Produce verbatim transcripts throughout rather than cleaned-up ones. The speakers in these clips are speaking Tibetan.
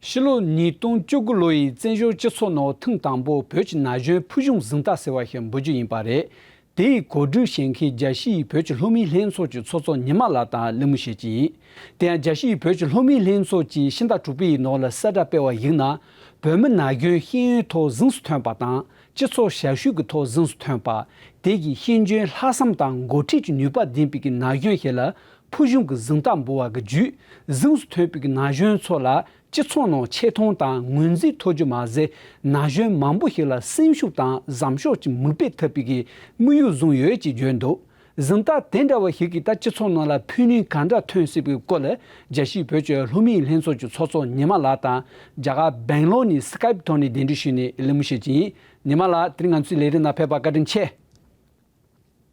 ཕྱི་ལོ་ཉིས་སྟོང་བཅུ་དགུ་ལོ་ཡི་བཙན་བྱོལ་སྤྱི་ཚོགས་ནང་ཐེངས་དང་པོ་བོད་ཀྱི་ན་གཞོན་ཕུལ་བྱུང་གཟེངས་རྟགས་ཟེར་བ་ཞིག་འབུལ་རྒྱུ་ཡིན་པ་རེད། དེ་ཡི་གོ་སྒྲིག་བྱེད་མཁན་རྒྱལ་སྤྱིའི་བོད་ཀྱི་སློབ་མའི་ལྷན་ཚོགས་ཀྱི་ཚོགས་གཙོ་ཉི་མ་ལགས་དང་གླེང་མོལ་བྱེད་ཀྱི་ཡིན། དེ་ཡང་རྒྱལ་སྤྱིའི་བོད་ཀྱི་སློབ་མའི་ལྷན་ཚོགས་ཀྱིས་ཕྱི་ཟླ་དྲུག་པའི་ནང་ལ་གསལ་བསྒྲགས་སྤེལ་བ་ཡིན་ན། བོད་མི་ན་གཞོན་ཤེས་ཡོན་ཐོག་གཟེངས་སུ་ཐོན་པ་དང་། སྤྱི་ཚོགས་ཞབས་ཞུ་གི་ཐོག་གཟེངས་སུ་ཐོན་པ། དེ་གི་ཤེས་འཇོན་ལྷག་བསམ་དང་འགོ་ཁྲིད་ཀྱི་ནུས་པ་ལྡན་པའི་གི་ན་གཞོན་ཞིག་ལ་ཕུལ་བྱུང་གི་གཟེངས་རྟགས་འབུལ་བ་གི་བརྒྱུད། གཟེངས་སུ་ཐོན་པའི་གི་ན་གཞོན་ཚོ་ལ་སྤྱི་ཚོགས་ནང་ཆེ་མཐོང་དང་ངོས་འཛིན་ཐོབ་རྒྱུ་མ་ཟད། ན་གཞོན་མང་པོ་ཞིག་ལ་སེམས་ཤུགས་དང་བཟང་ཕྱོགས་ཀྱི་མིག་དཔེ་ཐུབ་པའི་གི་དམིགས་ཡུལ་བཟུང་ཡོད་ཅེས་བརྗོད་འདུག་གཟེངས་རྟགས་དེ་འདྲ་བ་ཞིག་གིས་ད་སྤྱི་ཚོགས་ནང་ལ་ཕན་ནུས་གང་འདྲ་ཐོན་སྲིད་པའི་སྐོར་ལ། རྒྱལ་སྤྱིའི་བོད་ཀྱི་སློབ་མའི་ལྷན་ཚོགས་ཀྱི་ཚོགས་གཙོ་ཉི་མ་ལགས་དང་རྒྱ་གར་སྦེང་ལོར་ནས་སི་ཀའེབ་ཐོག་ནས་གདན་འདྲེན་ཞུས་ནས་གླེང་མོལ་བྱེད་ཀྱི་ཡིན། ཉི་མ་ལགས། དེ་རིང་ང་ཚོའི་ལས་རིམ་ནང་ཕེབས་པར་བཀའ་དྲིན་ཆེ།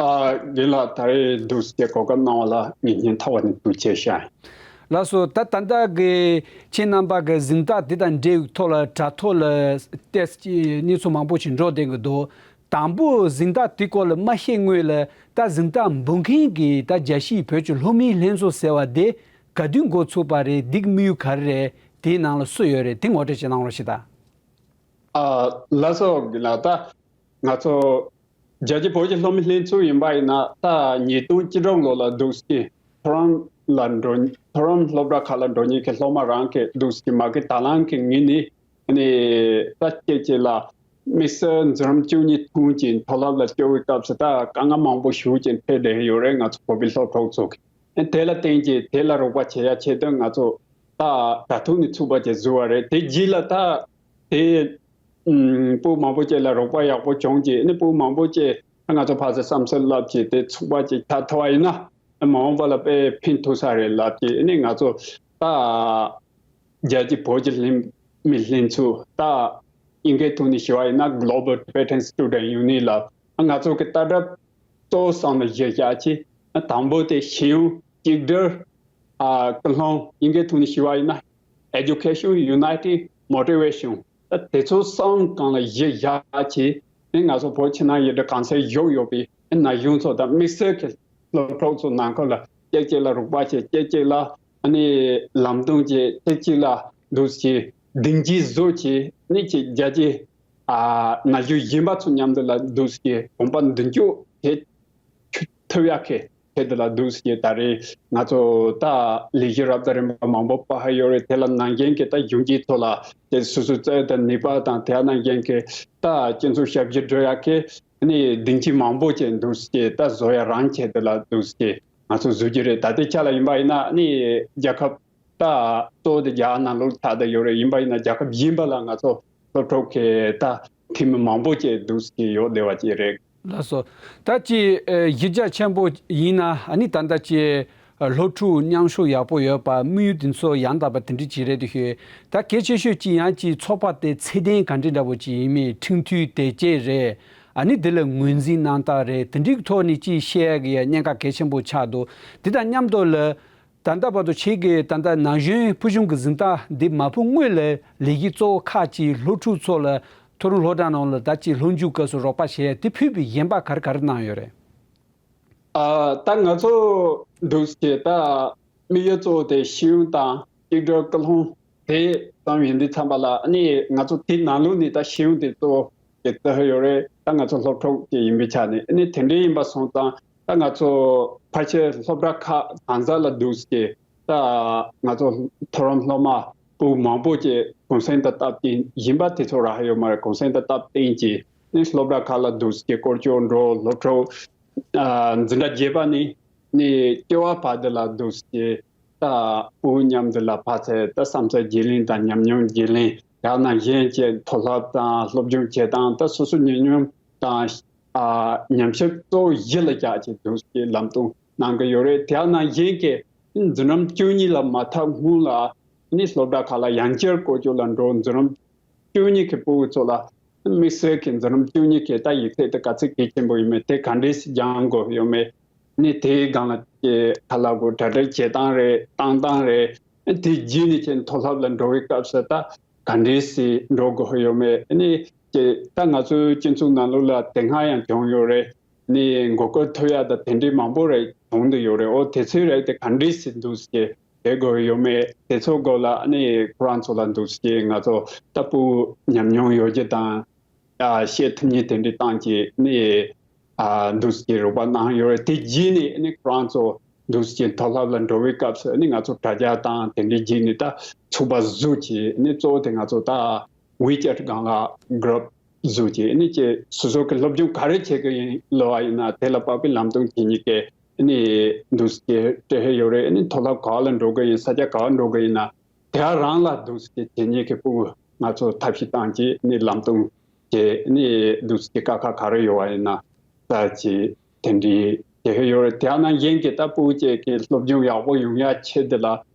ཨ། རྒན་ལགས། ད་རེས་འདུག་སེ་གོ་སྐབས་གནང་བ་ལ་ངས་སྙིང་ཐག་པ་ནས་ཐུགས་རྗེ་ཆེ་ཞུ། ལགས་སོ། ད་ད་ལྟ་གི་ཁྱེད་རྣམ་པ་གི་གཟེངས་རྟགས་འདི་དང་འབྲེལ་བའི་ཐོག་ལ་དྲ་ཐོག་ལ་ཏོག་ཙམ་གནས་ཚུལ་མང་པོ་ཞིག་འགྲོ་བསྡད་ཀྱི་འདུག་དང་པོ་གཟེངས་རྟགས་དེའི་སྐོར་ལ་མ་བཤད་སྔོན་ལ། ད་གཟེངས་རྟགས་འབུལ་མཁན་གྱི་ད་རྒྱལ་སྤྱིའི་བོད་ཀྱི་སློབ་མའི་ལྷན་ཚོགས་ཟེར་བ་དེ་ག་དུས་འགོ་ཚུགས་པ་རེད། འདིའི་དམིགས་ཡུལ་ག་རེ་རེད། དེའི་ནང་ལ་སུ་ཡོད་རེད། དེ་ངོ་སྤྲོད་ཅིག་གནང་རོགས་ཞུ་དང་། ཨ། ལགས་སོ། རྒན་ལགས། ད་ང་ཚོ་རྒྱལ་སྤྱིའི་བོད་ཀྱི་སློབ་མའི་ལྷན་ཚོགས་ཡིན་པ་ཡིན་ན། ད་ཉིས་སྟོང་བཅུ་དྲུག་ལོ་ལ་འདུག་སེ་མཐོ་རིམ་ལ་འགྲོ། མཐོ་རིམ་སློབ་གྲྭ་ཁག་ལ་འགྲོ་མཁན་གྱི་སློབ་མ་རང་གིས་འདུག་སེ་མ་གི་དང་བླངས་ཀྱི་ངོས་ནས། ཨ་ནི་ད་སྐད་ཅིག་ལ་དམིགས་བསལ་འཛིན་རིམ་བཅུ་གཉིས་ཐོན་ཅིང་མཐོ་སློབ་ལ་བསྐྱོད་པའི་སྐབས་སུ་ད་དཀའ་ངལ་མང་པོ་ཞེ་པོ་ཅིག་འཕྲད་བསྡད་ཡོད་རེད། ང་ཚོ་བོད་པའི་སློབ་ཕྲུག་ཚོ་གིས། དེ་ལ་བརྟེན་ཅིང་དེ་ལ་རོགས་པ་བྱེད་ཡ་ཆེད་དུ་ང་ཚོ་ད་དྲ་ཐོག་ནས་ཚུགས་པ་ཅིག་བཟོས་པ་རེད། དེ་རྗེས་ལ་ད་དེ་ཨུམ་བོད་མང་པོ་ཅིག་ལ་རོགས་པ་ཡག་པོ་བྱུང་ཅིང་། ཨ་ནི་བོད་མང་པོ་ཅིག་ང་ཚོ་ཕར་ཚུར་བསམ་ཚུལ་བསླབ་ཅིང་དེ་ཚུགས་པ་ཅིག་ཆགས་ཐུབ་པ་ཡིན་ན། མ་འོངས་པ་ལ་དཔེ་ཕན་ཐོགས་ས་རེད་ལབ་ཅིང་། ཨ་ནི་ང་ཚོ་ད་རྒྱལ་སྤྱིའི་བོད་ཀྱི་སློབ་མའི་ལྷན་ཚོགས། ད་དབྱིན་སྐད་ཐོག་ནས་ཞུ་བ་ཡིན་ན་Global Tibetan Student Union ལ་ང་ཚོ་གི་ལྟ་གྲུབ་གཙོ་བོ་བསམ་བློ་བཞེས་བཞག་ཅིང་། དང་པོ་དེ་ཤེས་ཡོན་གཅིག་སྒྲིལ། ཨ། ཀུན་སློང་། དབྱིན་སྐད་ཐོག་ནས་ཞུ་བ་ཡིན་ན་Education, Unity, Motivation། ད་དེ་ཚོ་གསུམ་སྒང་ལ་གཞི་བཞག་ཅིང་། ཨ་ནི་ང་ཚོ་བོད་ཕྱི་ནང་གཉིས་ཀྱི་གང་སར་བཞུགས་ཡོད་པའི་ན་གཞོན་ཚོ་དང་དམིགས་བསལ་གྱི་སློབ་ཕྲུག་ཚོ་ནང་ཁུལ་ལ་གཅིག་གཅིག་ལ་རོགས་པ་བྱེད། གཅིག་གཅིག་ལ་ཨ་ནི་ལམ་སྟོན་བྱེད། གཅིག་གཅིག་ལ་འདུག་སེ་སྡིངས་ཆ་བཟོ་བྱེད། ཨ་ནི་ཅིག་རྒྱལ་སྤྱིའི་ཨ་ན་གཞོན་གཞན་པ་ཚོ་མཉམ་དུ་ལ་འདུག་སེ་གོམ་པ་མདུན་སྐྱོད་བྱེད་ཐུབ་ཡག་གི་ཆེད་དུ་ལ་འདུག་སེ་ད་རེས་ང་ཚོ་ད་ལས་གཞི་རབ་དང་རིམ་པ་མང་པོ་སྤེལ་ཡོད་རེད། དེ་ལ་ནང་བཞིན་གྱི་ད་གཞོན་སྐྱེས་ཚོ་ལ་དེ་སོ་སོའི་རྩལ་དང་ནུས་པ་དང་། དེ་ནང་བཞིན་གྱི་ད་སྤྱི་ཚོགས་ཞབས་ཞུ་སྒྲུབ་ཡག་གི་ཨ་ནི་སྡིངས་ཆ་མང་པོ་ཅིག་འདུག་སེ་ད་བཟོ་ཡ་རང་ཆེད་དུ་ལ་འདུག་སེ་ང་ཚོ་བཟོ་རྒྱུ་རེད། ད་ལྟའི་ཆ་ལ་ཡིན་པ་ཡིན་ན། ཨ་ནི་རྒྱལ་ཁབ་ད་གཙོ་བོ་དེ་རྒྱ་གར་ནང་ལོགས་ཐད་དུ་ཡོད་རེད། ཡིན་པ་ཡིན་ན་རྒྱལ་ཁབ་གཞན་པ་ལ་ང་ཚོ་སློབ་ཕྲུག་གི་ད་འཐུས་མི་མང་པོ་ཅིག་འདུག་སེ་ཡོད་བསྡད་པ་ཅིག་རེད། ལགས་སོ། ད་ཅིག་ཨ་གཞི་རྒྱ་ཆེན་པོ་ཡིན་ན། ཨ་ནི་ད་ལྟ་ཅིག་ཨ་སློབ་ཕྲུག་མཉམ་ཞུགས་ཡག་པོ་ཡོད་པ། དམིགས་ཡུལ་དེ་ཚོ་ཡང་དག་པ་དེ་འདྲ་ཅིག་རེད་འདུག་ཤོད། ད་གལ་ཆེ་ཤོས་ཅིག་ཡང་ཅིག་ཚོགས་པ་དེ་ཚད་ལྡན་ག་འདྲ་འདྲ་པོ་ཅིག་ཡིན་མིན། ཁྲིམས་མཐུན་དེ་ཅི་རེད། ཨ་ནི་དེ་ལ་ངོས་འཛིན་གནང་སྟངས་རེད། དེ་འདྲའི་ཐོག་ནས་ཅིག་བཤད་ཡ་གི་ཡ་གནད་འགག་གལ་ཆེན་པོ་ཆགས་འདུག་དེ་དང་མཉམ་དུ་ལ། ད་ལྟ་བར་དུ་ཁྱེད་ཀྱིས་ད་ལྟ་ན་གཞོན་ཕུལ་བྱུང་གི་གཟེངས་རྟགས་འདི་མ་ཕུལ་སྔོན་ལ་ལས་གཞི་གཙོ་བོ་ཁག་ཅིག་སློབ་ཕྲུག་ཚོ་ལ་མཐོ་རིམ་སློབ་གྲྭ་ནང་ལ་ད་ཅིག་སློབ་འཇུག་སྐབས་སུ་རོགས་པ་བྱས་ཏེ་ཕུལ་བའི་གཞན་པ་ག་རེ་ག་རེ་གནང་ཡོད་རེད། ཨ། ད་ང་ཚོ་འདུག་སེ་ད་དམིགས་ཡུལ་གཙོ་བོ་དེ་ཤེས་ཡོན་དང་གཅིག་སྒྲིལ་ཀུན་སློང་དེ་ཙམ་ཡིན་དུས་ཙམ་པ་ལ། ཨ་ནི་ང་ཚོ་དེའི་ནང་ལོགས་ནས་ད་ཤེས་ཡོན་དེ་གཙོ་བོ་དེ་བརྩི་ཡོད་རེད། ད་ང་ཚོ་སློབ་ཕྲུག་ཅིག་ཡིན་པའི་ཆ་ནས། ཨ་ནི་དེ་འདྲ་ཡིན་པ་སོང་ཙང་ད་ང་ཚོ་ཕལ་ཆེར་སློབ་གྲྭ་ཁག་གང་ས་ལ་འདུག་སེ་ད་ང་ཚོ་མཐོ་རིམ་སློབ་མ་ཕྲུ་གུ་མང་པོ་ཅིག་གུང་སེང་དང་སྟབས་བསྟུན། གཞན་པ་དེ་ཚོ་རག་ཡོད་མ་རེད། གུང་སེང་དང་སྟབས་བསྟུན་གྱིས་ནི་སློབ་གྲྭ་ཁག་ལ་འདུག་སེ་སྐོར་སྐྱོད་འགྲོ། སློབ་ཕྲུག་ཨ་འཛིན་གྲྭ་བརྒྱད་པ་ནས་ནི་བཅུ་པ་བར་དུ་ལ་འདུག་སེ་ད་ཕྲུ་གུ་མཉམ་དུ་ལ་ཕར་ཚུར་ད་བསམ་ཚུལ་བརྗེ་ལེན་དང་ཉམས་མྱོང་བརྗེ་ལེན། ཡང་ན་གཞན་གྱི་མཐོ་སློབ་དང་སློབ་སྦྱོང་བྱེད་སྟངས། ད་སོ་སོའི་ཉམས་མྱོང་དང་ཨ་ཉམས་ཞིབ་གཙོ་བོ་གཞི་ལ་བཞག་བྱས་འདུག་སེ་ལམ་སྟོན་གནང་གི་ཡོད་རེད། དེ་ནང་བཞིན་གྱི་འཛིན་རིམ་བཅུ་གཉིས་ལ་མ་ཐར་སྔོན་ལ་ནི་སློབ་གྲྭ་ཁག་ལ་ཡང་བསྐྱར་སྐོར་སྐྱོད་ལ་འགྲོ། འཛིན་རིམ་བཅུ་གཉིས་ཀྱི་ཕྲུ་གུ་ཚོ་ལ་དམིགས་བསལ་གྱི་འཛིན་རིམ་བཅུ་གཉིས་ཀྱི་ད་ཡིག་ཚད་དེ་ག་ཚད་གལ་ཆེན་པོ་ཡོད་མེད། དེ་ག་འདྲས་སེ་སྦྱང་དགོས་ཡོད་མེད། ནི་དེའི་སྒང་ལ་ཀྱི་ཁ་ལག་གོ་གྲ་སྒྲིག་བྱེད་སྟངས་རེད། བཏང་སྟངས་རེད། དེ་རྗེས་ནས་ཀྱི་མཐོ་སློབ་ལ་འགྲོ་བའི་སྐབས་སུ་ད་ག་འདྲས་སེ་འགྲོ་དགོས་ཡོད་མེད། ནི་ཀྱི་ད་ང་ཚོའི་སྤྱི་ཚོགས་ནང་ལོགས་ལ་དེ་སྔ་ཡང་བྱུང་ཡོད་རེད། ནི་མགོ་སྐོར་ཐོབ་ཡ་ད་དེ་འདྲའི་མང་པོ་རེད་བྱུང་འདུག་ཡོད་རེད། འོ་དེ་ཚོའི་རེད་དེ་ག་འདྲས་སེ་འདུག་ཟེར་ བྱེད་དགོས་ཡོད་མེད་དེ་ཚོ་སྐོར་ལ་ནི་ཁོ་རང་ཚོ་ལ་འདུག་སེ་ང་ཚོ་ལྟ་བུ་ཉམས་མྱོང་ཡོད་རྒྱུ་དང་། ཨ་བཤད་ཐུབ་མཁན་དེ་འདྲ་བཏང་གི་ནི་ཨ་འདུག་སེ་རོགས་པ་གནང་ཡོད་རེད། དེ་རྗེས་ནས་ནི་ཁོ་རང་ཚོ་འདུག་སེ་མཐོ་སློབ་ལ་འགྲོ་བའི་སྐབས་སུ་ནི་ང་ཚོ་དྲ་རྒྱ་དང་དེ་འདྲའི་རྗེས་ནས་ད་ཚོགས་པ་བཟོས་གི་ནི་གཙོ་བོ་དེ་ང་ཚོ་ད་ཝི་ཅེཊ་སྒང་ལ་གུ་རུབ་བཟོས་གི་ནི་ཅེ་སོ་སོ་གི་སློབ་སྦྱོང་ག་རེ་བྱེད་ཀྱི་ཡིན་ལབ་པ་ཡིན་ན་དེ་ལ་དཔག་པའི་ལམ་སྟོན་བྱེད་མཁན་གི་ནི་འདུག་སེ་སྤྲད་ཡོད་རེད། ནི་མཐོ་སློབ་ག་ལ་འགྲོ་གི་ཡིན་ས་ཆ་ག་བ་འགྲོ་གི་ཡིན་ན། དེ་རང་ལ་འདུག་སེ་དེ་ཉིད་ཀྱི་ཕྲུ་གུ་ང་ཚོ་ཐབས་ཤེས་བཏང་གི་ནི་ལམ་སྟོན་བྱས་ནི་འདུག་སེ་ཀ་ཁ་ག་རེ་ཡོད་པ་ཡིན་ན་ལྟ་ཅི་དེ་འདྲའི་དེ་ཧེ་ཡོད་རེད། དེ་ནང་བཞིན་གྱི་ལྟ་བུ་བཅས་ཀྱི་སློབ་སྦྱོང་ཡག་པོ་ཡོང་ཡ་ཆེད་དུ་ལ་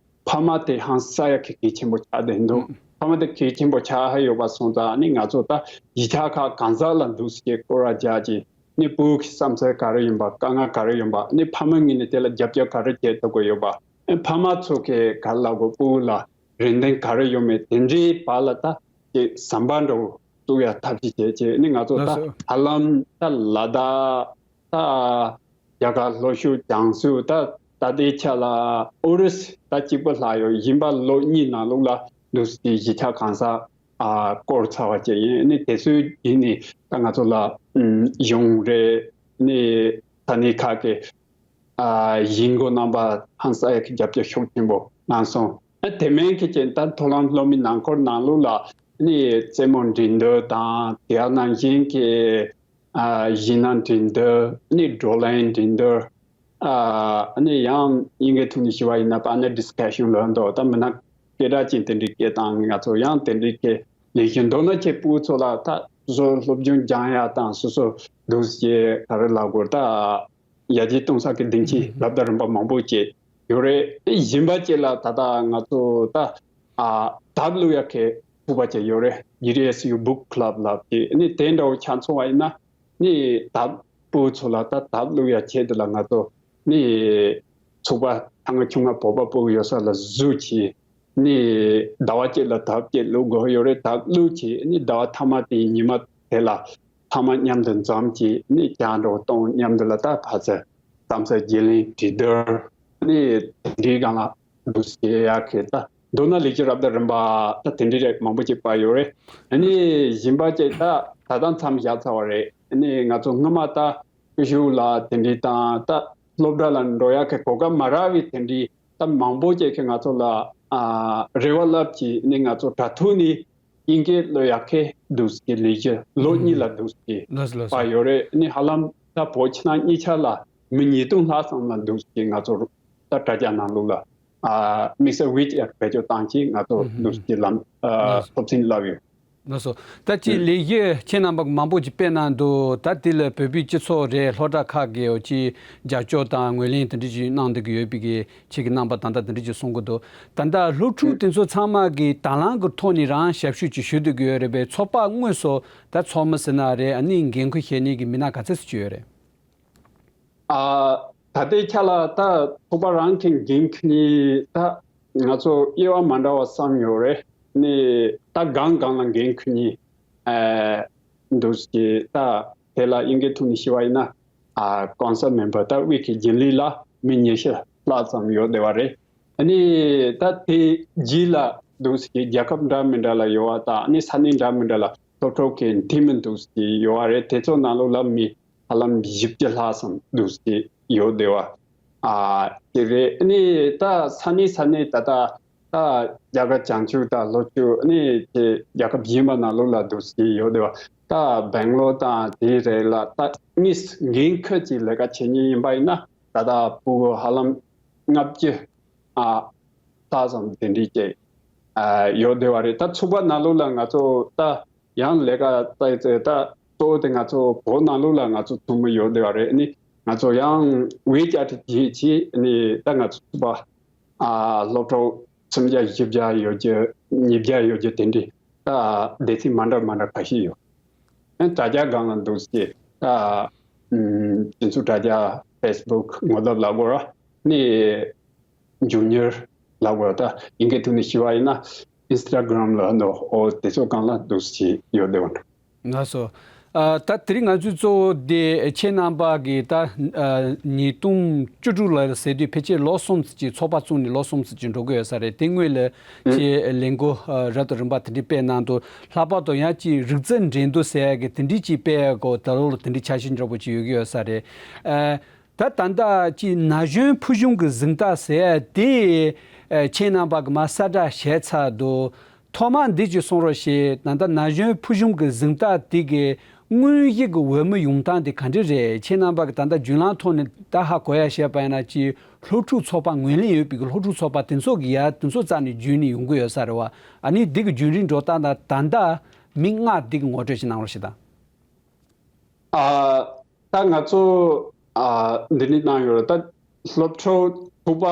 ཕ་མ་དེ་ཧང་སང་ཡ་གི་གལ་ཆེན་པོ་ཆགས་བསྡད་འདུག་ཕ་མ་དེ་གལ་ཆེན་པོ་ཆགས་ཧ་ཡོད་པ་སོང་ཙང་ནི་ང་ཚོ་ད་གཞིས་ཆགས་ཁག་གང་ཟག་ལ་འདུག་སེ་སྐོར་ར་རྒྱག་ཅིག་ནི་ཕྲུ་གུ་གི་བསམ་ཚུལ་ག་རེ་ཡིན་པ་དཀའ་ངལ་ག་རེ་ཡིན་པ་ནི་ཕ་མ་ངོས་ནས་དེ་ལ་རྒྱབ་སྐྱོར་ག་རེ་བྱེད་ཐུབ་ཀྱི་ཡོད་པ། ཨེ་ཕ་མ་ཚོ་གི་ག་ལ་གོ་ཕྲུ་གུ་ལ་རེ་འདུན་ག་རེ་ཡོད་མེད་དེ་འདྲའི་བར་ལ་ད་ཅིག་ཟམ་པ་འདྲ་བོ་བཙུགས་ཡ་ཐབས་ཤེས་བྱས་བྱས་ནི་ང་ཚོ་ད་ལགས་སོ། ཧ་ལམ་ད་ལ་དྭགས་ད་རྒྱ་གར་ལྷོ་ཕྱོགས་བྱང་ཕྱོགས་ད་ད་ལྟའི་ཆ་ལ་ཨོ་རི་སི་ད་གཅིག་པུ་ལྷག་ཡོད། གཞན་པ་ལོ་གཉིས་ནང་ལོགས་ལ་འདུག་སེ་གཞིས་ཆགས་གང་ས་ཨ་བསྐོར་ཚར་བ་བཅས་ཡིན། ནི་དེ་ཚོའི་རྗེས་ནས་ད་ང་ཚོ་ལ་ཨམ་གཞུང་རེད་ནི་ས་གནས་ཁག་གི་ཨ་གཞིས་འགོ་རྣམ་པ་ཧང་སང་ཡ་གི་རྒྱབ་སྐྱོར་ཤུགས་ཆེན་པོ་གནང་སོང་། ཨ་དེ་མིན་གྱི་ཅན་ད་མཐོ་རིམ་སློབ་མའི་ནང་འཁོར་ནང་ལོགས་ལ་ནི་རྩེད་མོ་འགྲན་བསྡུར་དང་དེ་ནང་བཞིན་གྱི་ཨ་གཞས་སྣ་འགྲན་བསྡུར་ནི་བགྲོ་གླེང་འགྲན་བསྡུར་ཨ་ནི་ཡང་དབྱིན་སྐད་ཐོག་ནས་ཞུ་བ་ཡིན་ན་པ་ནེལ་ཌི་སི་ཀ་ཤན་ལབ་འདུག་ད་མི་སྣ་སྐད་གྲགས་ཅན་དེ་འདྲའི་སྐད་བཏང་ང་ཚོ་ཡང་དེ་འདྲའི་སྐད་ལས་གཞི་མདོར་ན་ཁྱེད་ཕྲུ་གུ་ཚོ་ལ་ད་སོ་སོ་སློབ་སྦྱོང་སྦྱང་ཡ་དང་སོ་སོ་འདུག་སེ་ག་རེ་ལབ་དགོས་ད། ཡར་རྒྱས་གཏོང་ས་གི་སྡིངས་ཆ་རབ་དང་རིམ་པ་མང་པོ་བཅས་ཡོད་རེད། གཞན་པ་བཅས་ལ་ད་ལྟ་ང་ཚོ་ད་ཨ་དེབ་ཀློག་ཡག་གི་ཚོགས་པ་བཅས་ཡོད་རེད། ཇི་ཌི་ཨེ་སི་ཡུ་book club ལབ་ཀྱི་ནི་དེ་འདྲ་བོ་ཆ་མཚོན་པ་ཡིན་ན་ནི་དེབ་ཕྲུ་གུ་ཚོ་ལ་ད་དེབ་ཀློག་ཡག་ཆེད་དུ་ལ་ང་ཚོ་ནི་ཚོགས་པ་ཐང་ཆུང་ང་བོད་པ་ཕྲུ་གུ་ཡོད་ས་ལ་བཟོས་ཀྱི་ནི་ཟླ་བ་གཅིག་ལ་དེབ་གཅིག་ཀློག་དགོས་ཡོད་རེད། དེབ་ཀློག་ཀྱི་ནི་ཟླ་བ་མཐའ་མ་དེའི་ཉི་མ་དེ་ལ་ཕ་མ་མཉམ་དུ་འཛོམས་ཀྱིས་ནི་རྒྱང་སྒྲོག་གཏོང་མཉམ་དུ་ལ་ད་ཕར་ཚུར་བསམ་ཚུལ་བརྗེ་ལེན་གྲོས་བསྡུར་ནི་དེ་འདྲའི་སྒང་ལ་འདུག་སེ་ཡག་གི་ད་མདོར་ན་ལས་ཀྱི་རབ་དང་རིམ་པ་ད་དེ་འདྲའི་རེད་མང་པོ་ཅིག་པ་ཡོད་རེད། ནི་གཞན་པ་ཅིག་ད་ད་ལྟ་མཚམས་བཞག་ཚར་བ་རེད། ནི་ང་ཚོ་སྔོན་མ་ད་ཀུ་ཤུ་ལ་དེ་འདྲའི་དང་ད་སློབ་གྲྭ་ལ་འགྲོ་ཡག་གི་གོ་སྐབས་མ་རག་པའི་དེ་འདྲའི་ད་མང་པོ་ཅིག་གིས་ང་ཚོ་ལ་ཨ་རེ་བ་ལབ་ཀྱིས་ནི་ང་ཚོ་དྲ་ཐོག་ནས་དབྱིན་སྐད་ཀློག་ཡག་གི་འདུག་སེ་ལས་གཞི་ལོ་གཉིས་ལ་འདུག་སེ་ལགས་སོ་ལགས་སོ། པ་ཡོད་རེད། ནི་ཧ་ལམ་ད་བོད་ཕྱི་ནང་གཉིས་ཆ་ལ་མི་ཉིས་སྟོང་ལྷག་ཙམ་ལ་འདུག་སེ་ང་ཚོ་ད་དྲ་རྒྱ་ནང་ལོགས་ལ་ཨ་དམིགས་བསལ་ཝི་ཅེཊ་བེད་སྤྱོད་བཏང་གིས་ང་ཚོ་འདུག་སེ་ལམ་ཨ་ལགས་སོ། སློབ་ཚན་བསླབས་ཡོད། ལགས་སོ། ད་ཅིག་ལས་གཞི་ཁྱེད་རྣམ་པ་མང་པོ་ཅིག་སྤེལ་གནང་འདུག་ད་དེ་ལ་བོད་པའི་སྤྱི་ཚོགས་རེད། སློབ་གྲྭ་ཁག་གིས་ཅིག་རྒྱབ་སྐྱོར་དང་ངོས་ལེན་དེ་འདྲ་ཅིག་གནང་བསྡད་ཀྱི་ཡོད་པའི་གི་ཁྱེད་ཀྱི་རྣམ་པ་ད་ལྟ་དེ་འདྲ་ཅིག་གསུང་གི་འདུག་ད་ལྟ་སློབ་ཕྲུག་དེ་ཚོ་ཚང་མ་གིས་དང་བླངས་ཀྱི་ཐོག་ནས་རང་ཞབས་ཞུ་ཅིག་ཞུ་བསྡད་ཀྱི་ཡོད་རེད་པས། ཚོགས་པ་དངོས་སུ་ད་ཚོགས་མི་ཟེར་ན་རེད། ཨ་ནི་འགན་ཁུར་བཞེས་མཁན་གྱི་མི་སྣ་ག་ཚད་ཅིག་ཡོད་རེད། ཨ་ད་ལྟའི་ཆ་ལ་ད་ཚོགས་པ་རང་གི་འགན་ཁུར་མཁན་ད་ང་ཚོ་དབྱེ་བ་མ་འདྲ་བ་བསམ་ཡོད་རེད། ནི་ད་སྒང་སྒང་ལ་འགན་ཁུར་མཁན་ཨ་འདུག་སེ་ད་དེ་ལ་དབྱིན་སྐད་ཐོག་ནས་ཞུ་བ་ཡིན་ན་ཨ་ཀོན་སལ་མེམ་བར་ད་དབུས་ཀྱི་རྒྱུན་ལས་ལ་མི་ཉི་ཤུ་ལྷག་ཙམ་ཡོད་བསྡད་པ་རེད། ནི་ད་དེ་རྗེས་ལ་འདུག་སེ་རྒྱལ་ཁབ་འདྲ་མི་འདྲ་ལ་ཡོད་པ་དང་ནི་ས་གནས་འདྲ་མི་འདྲ་ལ་སློབ་ཕྲུག་གི་འཐུས་མི་འདུག་སེ་ཡོད་པ་རེད། དེ་ཚོ་ནང་ལོགས་ལ་མི་ཧ་ལམ་བཞི་བཅུ་ལྷག་ཙམ་འདུག་སེ་ཡོད་བསྡད་པ་ཨ་དེ་རེད། ནི་ད་ས་གནས་ས་གནས་ད་ད་ད་རྒྱ་གར་བྱང་ཕྱོགས་དང་ལྷོ་ཕྱོགས་ནི་དེ་རྒྱལ་ཁབ་གཞན་པ་ནང་ལོགས་ལ་འདུག་སེ་ཡོད་བསྡད་པ་ད་སྦེང་ལོར་དང་དེ་རེད་ལ་ད་དངོས་སུ་འགན་ཁུར་གྱི་ལས་ཀ་བྱེད་མཁན་ཡིན་པ་ཡིན་ན་ད་ལྟ་ཕྲུ་གུ་ཧ་ལམ་ལྔ་བཅུ་ཨ་ལྷག་ཙམ་དེ་འདྲའི་ཅིག་ཨ་ཡོད་བསྡད་པ་རེད། ད་ཚོགས་པ་ནང་ལོགས་ལ་ང་ཚོ་ད་ཡང་ལས་ཀ་ད་ད་གཙོ་བོ་དེ་ང་ཚོ་བོད་ནང་ལོགས་ལ་ང་ཚོ་ཚོགས་མི་ཡོད་བསྡད་པ་རེད། ནི་ང་ཚོ་ཡང་ཝེ་ཅེཊ་བྱས་བྱས་ནི་ད་ང་ཚོ་ཚོགས་པ་ཨ་སློབ་ཕྲུག་སུམ་བརྒྱ་བཞི་བརྒྱ་ཡོད་རྒྱུ་ཉིས་བརྒྱ་ཡོད་རྒྱུ་དེ་འདྲའི་ད་སྡེ་ཚན་མ་འདྲ་མ་འདྲ་ཁ་ཤས་ཡོད། ཨ་དྲ་རྒྱ་སྒང་ལ་འདུག་སེ་ད་ཨམ་སྤྱི་ཚོགས་དྲ་རྒྱ་ཕེ་སི་བུག་ངོ་དེབ་ལབ་དགོས་ར་ནི་འབྱུང་འགྱུར་ལབ་དགོས་ར་ད་དབྱིན་སྐད་ཐོག་ནས་ཞུ་བ་ཡིན་ན་ཨིན་སི་ཊ་གྷི་རམ་ལ་ནོ་ཨོ་དེ་ཚོ་སྒང་ལ་འདུག་སེ་ཡོད་བསྡད་པ་འདྲ། ལགས་སོ། ཨ། ད་དེ་རིང་ང་ཚོའི་གཙོ་བོ་དེ་ཁྱེད་རྣམ་པ་གིས་ད་ཨ་ཉིས་སྟོང་བཅུ་དྲུག་ལ་ཟེར་དུས་ཕལ་ཆེར་ལོ་གསུམ་ཙམ་ཅིག་ཚོགས་པ་བཙུགས་ནས་ལོ་གསུམ་ཙམ་ཅིག་འགྲོ་གི་ཡོད་ས་རེད། དེ་སྔོན་ལ་ཨུ། ཁྱེད་ལས་འགུལ་ཨ་རབ་དང་རིམ་པ་དེ་འདྲ་སྤེལ་གནང་འདུག་ལྷག་པར་དུ་ཡང་ཅིག་རིག་རྩལ་འགྲན་བསྡུར་ཟེར་ཡ་གི་དེ་འདྲ་ཅིག་སྤེལ་ཡ་གོ་ད་ལོ་ལ་དེ་འདྲ་འཆར་གཞི་འདྲ་པོ་ཅིག་ཡོད་ཀྱི་ཡོད་ས་རེད། ཨ། ད་ད་ལྟ་ཅིག་ན་གཞོན་ཕུལ་བྱུང་གི་གཟེངས་རྟགས་ཟེར་ཡ་དེ་ཨ་ཁྱེད་རྣམ་པ་གིས་མར་གསལ་བསྒྲགས་བྱས་ཚར་འདུག་ཐོག་མར་འདི་ཅིག་གསུང་རོགས་བྱེད། ད་ལྟ་ན་གཞོན་ཕུལ་བྱུང་གི་གཟེངས་རྟགས་དེ་གི་དངོས་གཞི་གི་འོས་མི་ཡོང་སྟངས་དེ་ག་འདྲ་རེད། ཁྱེད་རྣམ་པ་གིས་ད་ལྟ་བརྒྱུད་ལམ་ཐོག་ནས་ད་ཧ་གོ་ཡ་བྱས་པ་ཡིན་ན་ཅིག་སློབ་ཕྲུག་ཚོགས་པ་ངོས་ལེན་ཡོད་པའི་གི་སློབ་ཕྲུག་ཚོགས་པ་དེ་ཚོ་གི་ཡ་དེ་ཚོ་རྩ་ནས་བརྒྱུད་ནས་ཡོང་གི་ཡོད་ས་རེད་བ། ཨ་ནི་འདི་གི་རྒྱུན་རིང་འགྲོ་སྟངས་དང་ད་ལྟ་མི་ལྔ་འདི་གི་ངོ་སྤྲོད་ཅིག་གནང་རོགས་བྱེད་དང་། ཨ། ད་ང་ཚོ་ཨ་འདི་འདྲ་གནང་ཡོད་རེད། ད་སློབ་ཕྲུག་ཚོགས་པ་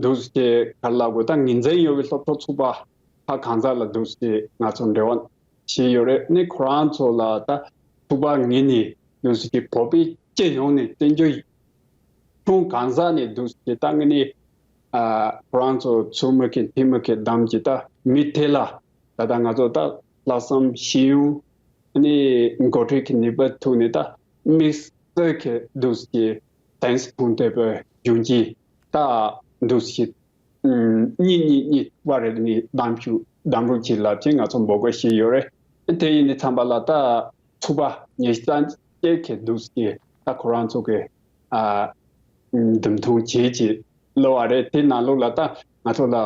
འདུག་སེ་ག་རེ་ལབ་དགོས། ད་ངོས་འཛིན་ཡོད་པའི་སློབ་ཕྲུག་ཚོགས་པ་ཁག་གང་ཟག་ལ་འདུག་སེ་ང་ཚོ་འབྲེལ་བ་བྱས་ཡོད་རེད། ནི་ཁོ་རང་ཚོ་ལ་ད་ཚོགས་པ་ངོས་ནས་འདུག་སེ་བོད་པའི་སྤྱི་ཡོངས་ནས་བཙན་བྱོལ་ཁྱོན་གང་ཟག་ནས་འདུག་སེ་ད་ངོས་ནས་ཨ་ཁོ་རང་ཚོ་ཚུར་མི་ཁེ་འཐེན་མི་ཁེ་བདམས་ཀྱི་ད་མི་དེ་ལ་ད་ལྟ་ང་ཚོ་ད་ལྷག་བསམ་ཤེས་ཡོན་ནི་འགོ་ཁྲིད་ཀྱི་ནུས་པ་ཐོག་ནས་ད་དམིགས་བསལ་གྱི་འདུག་སེ་ཏན་སི་ཕུང་དེ་པའི་གཞུང་གི་ད་འདུག་སེ་གཉིས་གཉིས་གཉིས་བར་ནས་གདམ་ཞུ་གདམ་རོགས་གྱིས་ལབ་ཅིང་ང་ཚོ་འབོད་སྐུལ་བྱས་ཡོད་རེད། དེ་ཡིན་དུས་ཙམ་པ་ལ་ད་ཚོགས་པ་ཉི་ཤུ་རྩ་བརྒྱད་ཀྱི་འདུག་སེ་ད་ཁོ་རང་ཚོ་གི་ཨ་འདེམས་ཐོན་བྱས་ཀྱི་ལོ་བ་རེད། དེ་ནང་ལོགས་ལ་ད་ང་ཚོ་ལ་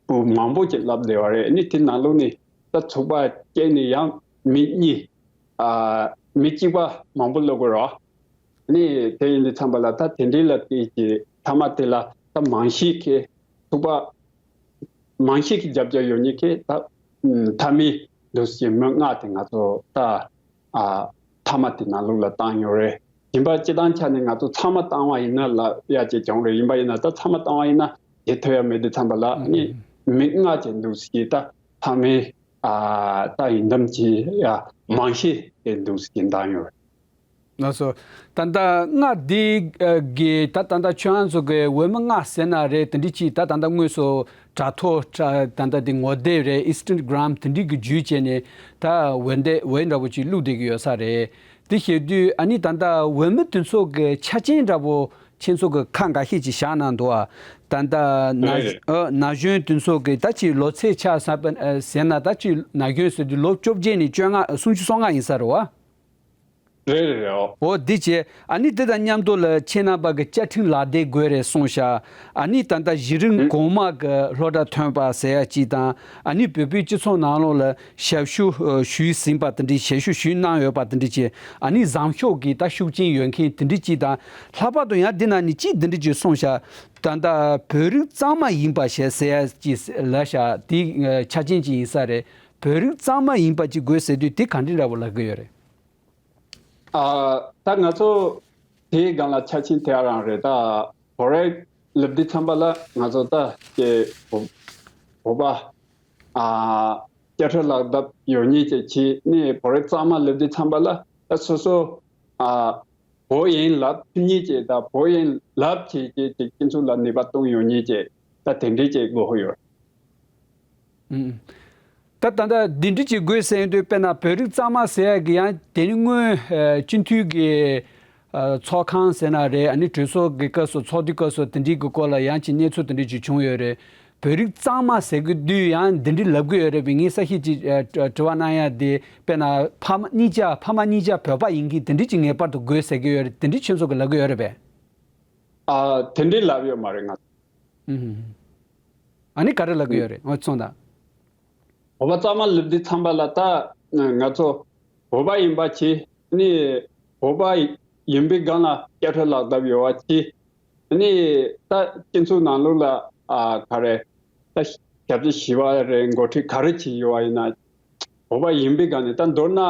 བུ་མང་པོ་ཅིག་ལབ་བསྡད་པ་རེད། ནི་དེ་ནང་ལོགས་ནས་ད་ཚོགས་པ་བརྒྱད་ནས་ཡང་མི་གཉིས་ཨ་མི་གཅིག་པ་མང་པོ་སླེབས་དགོས་རེད། ནི་དེ་ཡིན་དུས་ཙམ་པ་ལ་ད་དེ་འདྲའི་ལ་དེ་གི་མཐའ་མ་དེ་ལ་ད་མང་ཤོས་ཀྱི་ཚོགས་པ་མང་ཤོས་ཀྱི་རྒྱབ་སྐྱོར་ཡོད་མཁན་གྱི་ད་མཐའ་མའི་འདུག་སེ་མི་ལྔ་དེ་ང་ཚོ་ད་ཨ་མཐའ་མ་དེ་ནང་ལོགས་ལ་བཏང་ཡོད་རེད། ཡིན་པ་སྤྱི་བཏང་ཆ་ནས་ང་ཚོ་ཚང་མ་བཏང་བ་ཡིན་ན་ལབ་ཡ་ཅིག་ཀྱང་རེད། ཡིན་པ་ཡིན་ན་ད་ཚང་མ་བཏང་བ་ཡིན་ན་དེ་ཐུབ་ཡ་མེད་དུས་ཙམ་པ་ལ་ནི་མི་ལྔ་ཅིག་འདུག་སེ་ད་མཐའ་མའི་ཨ་ད་ཡིན་དམ་གྱི་ཡ་མང་ཤོས་དེ་འདུག་སེ་བཏང་ཡོད་རེད། ལགས་སོ། ད་ལྟ་ལྔ་འདི་གི་ད་ད་ལྟ་ཁྱོད་རང་ཚོ་གི་འོས་མི་ལྔ་ཟེར་ན་རེད། དེ་འདྲ་ཅིག་ད་ད་ལྟ་དངོས་སུ་དྲ་ཐོག་ད་ལྟ་དེ་ངོ་དེབ་རེད། ཨིན་སི་ཊ་གྷི་རམ་དེ་འདྲ་གི་བརྒྱུད་བྱས་ནས་ད་འོས་འདེམས་འོས་འདྲ་པོ་ཅིག་བླུགས་བསྡད་ཀྱི་ཡོད་ས་རེད། དེ་བྱེད་དུས་ཨ་ནི་ད་ལྟ་འོས་མི་དེ་ཚོ་གི་ཆ་རྐྱེན་འདྲ་པོ་ཁྱེད་ཚོ་གི་ཁ་འགའ་ཤས་ཅིག་བཞག་གནང་འདུག་ཨ། ད་ལྟ་ན་ཨ་ན་གཞོན་དེ་ཚོ་གི་ད་ཅིག་ལོ་ཚད་ཆ་བཞག་པ་ཟེར་ན་ད་ཅིག་ན་གཞོན་ཟེར་དུས་ལོ་བཅོ་བརྒྱད་ནས་བཅོ་ལྔ་སུམ་ཅུ་སོ་ལྔ་ཡིན་ས་རེད་བ། རེད་རེད་རེད། འོ་འདི་བྱས་ཨ་ནི་འདི་དང་མཉམ་དུ་ལ་ཁྱེད་རྣམ་པ་གི་བཅའ་ཁྲིམས་ལག་དེབ་དགོས་རེད་གསུངས་ཤག་ཨ་ནི་ད་ལྟ་གཞི་རིམ་གོང་མ་གི་སློབ་གྲྭ་ཐོན་པ་ཟེར་ཡ་གཅིག་དང་ཨ་ནི་བོད་པའི་སྤྱི་ཚོགས་ནང་ལོགས་ལ་ཞབས་ཞུ་ཞུས་ཟིན་པ་དེ་འདྲའི་ཞབས་ཞུ་ཞུས་གནང་ཡོད་པ་དེ་འདྲ་བྱས་ཨ་ནི་བཟང་ཕྱོགས་ཀྱི་ད་ཤུགས་རྐྱེན་ཡོད་མཁན་དེ་འདྲ་གཅིག་དང་ལྷག་པར་དུ་ཡང་འདི་ནང་ནས་གཅིག་འདི་འདྲ་གཅིག་གསུངས་ཤག་ད་ལྟ་བོད་རིགས་གཙང་མ་ཡིན་པ་ཞེས་ཟེར་ཡ་གཅིག་ལབ་ཤག་དེ་ཆ་རྐྱེན་གཅིག་ཡིན་ས་རེད། བོད་རིགས་གཙང་མ་ཡིན་པ་གཅིག་དགོས་ཟེར་དུས་དེ་ག་འདྲ་འདྲ་པོ་ལབ་ཀྱི་ཡོད་རེད། ཨ། ད་ང་ཚོ་དེའི་སྒང་ལ་ཆ་རྐྱེན་དེ་རང་རེད། ད་བོད་རིགས་སླེབས་དུས་ཙམ་པ་ལ་ང་ཚོ་ད་ཀྱེ་བོད་བོད་པ་ཨ་སྐད་འཕྲིན་ལག་དེབ་ཡོད་མཁན་ཅིག་བྱས་ནས་བོད་རིགས་གཙང་མ་སླེབས་དུས་ཙམ་པ་ལ་ད་སོ་སོ་ཨ་བོད་ཡིན་ལབ་ཐུབ་མཁན་ཅིག་ད་བོད་ཡིན་ལབ་བྱས་ཀྱི་ཅིག་སྤྱི་ཚོགས་ལ་ནུས་པ་གཏོང་ཡོད་མཁན་ཅིག་ད་དེ་འདྲའི་ཅིག་དགོས་ཡོད། ཨུམ། ད་ད་ལྟ་འདི་འདྲ་ཅིག་དགོས་ཟེར་དུས་དཔེར་ན་བོད་རིགས་གཙང་མ་ཟེར་ཡ་གི་ཡང་དེ་ནི་སྔོན་ཨ་སྤྱི་འཐུས་ཀྱི་ཨ་ཚོགས་ཁང་ཟེར་ན་རེད། ཨ་ནི་གྲོས་ཚོགས་ཀྱི་སྐབས་སུ་ཚོགས་འདུའི་སྐབས་སུ་དེ་འདྲའི་གི་སྐོར་ལ་ཡང་ཅིག་གནས་ཚུལ་དེ་འདྲ་ཅིག་བྱུང་ཡོད་རེད། བོད་རིགས་གཙང་མ་ཟེར་གི་དུས་ཡང་འདི་འདྲ་ལབ་གི་ཡོད་རེད་པས། ངས་ས་ཞིག་ཅིག་ཨ་དྲི་དྲི་བ་གནང་ཡ་དེ་དཔེར་ན་ཕ་མ་གཉིས་ཆ་ཕ་མ་གཉིས་ཆ་བོད་པ་ཡིན་གྱི་དེ་འདྲ་ཅིག་ངེས་པར་དུ་དགོས་ཟེར་གི་ཡོད་རེད། དེ་འདྲ་ཁྱོད་ཚོ་གི་ལབ་གི་ཡོད་རེད་པས། ཨ་དེ་འདྲའི་ལབ་ཡོད་མ་རེད་ང་། ཨུམ། ཨ་ནི་ག་རེ་ལབ་གི་ཡོད་རེད་ང་ཚོ་ད། བོད་པ་གཙང་མ་ལབ་དུས་ཙམ་པ་ལ་ད་ང་ཚོ་བོད་པ་ཡིན་པ་བྱས་ནི་བོད་པ་ཡིན་པའི་སྒང་ལ་སྐད་འཕྲིན་ལག་དེབ་ཡོད་པ་བྱས་ནི་ད་སྤྱི་ཚོགས་ནང་ལོགས་ལ་ཨ་ག་རེ་ད་ཞབས་ཕྱི་ཞུ་བ་རེད། འགོ་ཁྲིད་ག་རེ་བྱས་ཡོད་པ་ཡིན་ན་བོད་པ་ཡིན་པའི་སྒང་ནས་ད་མདོར་ན་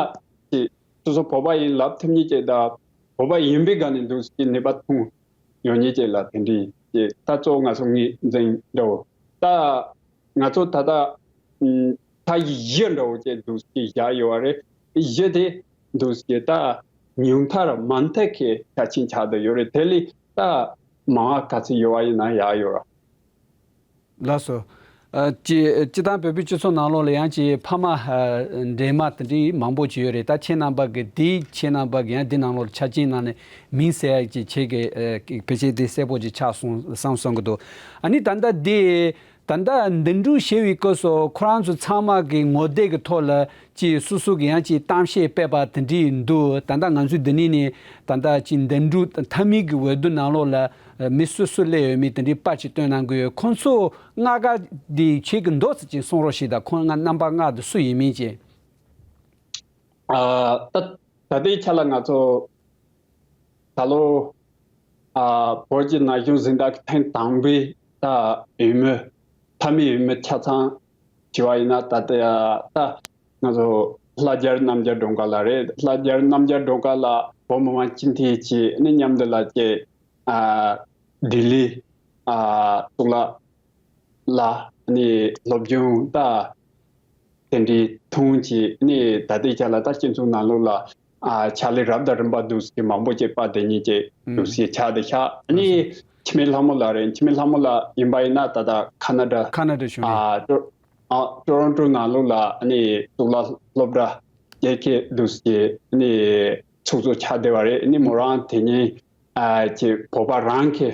ཅིག་སོ་སོ་བོད་པ་ཡིན་ལབ་ཐུབ་མཁན་ཅིག་དང་བོད་པ་ཡིན་པའི་སྒང་ནས་འདུག་སེ་ནུས་པ་ཐོན་ཡོད་མཁན་ཅིག་ལ་དེ་འདྲའི་ཅིག་ད་གཙོ་བོ་ང་ཚོ་ངོས་འཛིན་འདྲ་བོ་ད་ང་ཚོ་ད་ལྟ་ཨུམ་ད་གཞི་འདྲ་བོ་ཅིག་འདུག་སེ་བཞག་ཡོད་པ་རེད། གཞི་དེ་འདུག་སེ་ད་ཉུང་མཐར་མ་མཐའ་གི་ཆ་རྐྱེན་ཆགས་བསྡད་ཡོད་རེད། དེ་ལས་ད་མང་བ་ག་ཚོད་ཡོད་པ་ཡིན་ན་ཡག་ཡོད་ར། ལགས་སོ། ཨ་ཅི་སྤྱི་བཏང་བོད་པའི་སྤྱི་ཚོགས་ནང་ལོགས་ལ་ཡང་ཅི་ཕ་མ་ཨ་འདྲེས་མ་དེ་འདྲའི་མང་པོ་ཅིག་ཡོད་རེད། ད་ཁྱེད་རྣམ་པ་གི་དེའི་ཁྱེད་རྣམ་པ་གི་ཡང་འདི་ནང་ལོགས་ལ་ཆ་རྐྱེན་ནང་ནས་མིང་གསལ་ཡག་ཅིག་ཁྱེད་ཀྱི་ཨ་ཕལ་ཆེར་དེ་གསལ་པོ་ཅིག་ཆགས་སོང་བསམ་བསམ་གི་འདུག་ཨ་ནི་ད་ལྟ་དེ་ད་ལྟ་འདི་འགྲུལ་བྱེད་པའི་སྐབས་སུ་ཁོ་རང་ཚོ་ཚང་མ་གི་ངོ་དེབ་ཀྱི་ཐོག་ལ་ཅིག་སོ་སོ་གི་ཡང་ཅིག་གཏམ་བཤད་སྤེལ་པ་དེ་འདྲའི་འདུག་ད་ལྟ་ང་ཚོའི་འདི་ནས་ནི་ད་ལྟ་ཅིག་འདི་འགྲུལ་མཐའ་མའི་གི་འོས་བསྡུ་ནང་ལོགས་ལ་མི་སུ་སུ་སླེབས་ཡོད་མེད་དེ་འདྲའི་པར་ཅིག་སྟོན་གནང་གི་ཡོད། ཁོང་ཚོ་ལྔ་ཀ་འདི་ཁྱེད་ཀྱི་མདོ་ཙམ་ཅིག་གསུང་རོགས་ཞེས་དང་། ཁོང་ལྔ་རྣམ་པ་ལྔ་འདི་སུ་ཡིན་མིན་ཅིག་ཨ་ད་ད་ལྟའི་ཆ་ལ་ང་ཚོ་ད་ལོ་ཨ་བོད་ཀྱི་ན་གཞོན་གཟེངས་རྟགས་ཀྱི་ཐེངས་དང་པོའི་ད་འོས་མི་མཐའ་མའི་འོས་མི་ཆ་ཚང་བྱས་པ་ཡིན་ན། ད་ལྟ་ད་ང་ཚོ་ལྷ་རྒྱལ་རྣམ་རྒྱལ་སྒྲོལ་དཀར་ལགས་རེད། ལྷ་རྒྱལ་རྣམ་རྒྱལ་སྒྲོལ་དཀར་ལགས་བོད་མི་མང་སྤྱི་འཐུས་ཀྱི་ནི་མཉམ་དུ་ལ་ཀྱེ་ཨ་ལྡི་ལི་ཨ་གཙུག་ལག་ལ་ནི་སློབ་སྦྱོང་ད་དེ་འདྲའི་ཐོན་གྱིས་ནི་ད་ལྟའི་ཆ་ལ་ད་སྤྱི་ཚོགས་ནང་ལོགས་ལ་ཨ་ཕྱག་ལས་རབ་དང་རིམ་པ་འདུག་སེ་མང་པོ་ཅིག་པ་དེ་ཉིད་ཀྱི་འདུག་སེ་ཆགས་བསྡད་ཤག་ནི་འཆི་མེད་ལྷ་མོ་ལགས་རེད། འཆི་མེད་ལྷ་མོ་ལགས་ཡིན་པ་ཡིན་ན་ད་ལྟ་ཁ་ན་ཌ་ཁ་ན་ཌ་གཞུང་ནས་ཨ་ཊོ་ཨ་ཊོ་རོན་ཊོ་ནང་ལོགས་ལ་ནི་གཙུག་ལག་སློབ་གྲྭ་རྒྱལ་ཁའི་འདུག་སེ་ནི་ཚོགས་གཙོ་ཆགས་བསྡད་པ་རེད། ནི་མོ་རང་དེ་ཉིད་ཨ་ཀྱི་བོད་པ་རང་གི་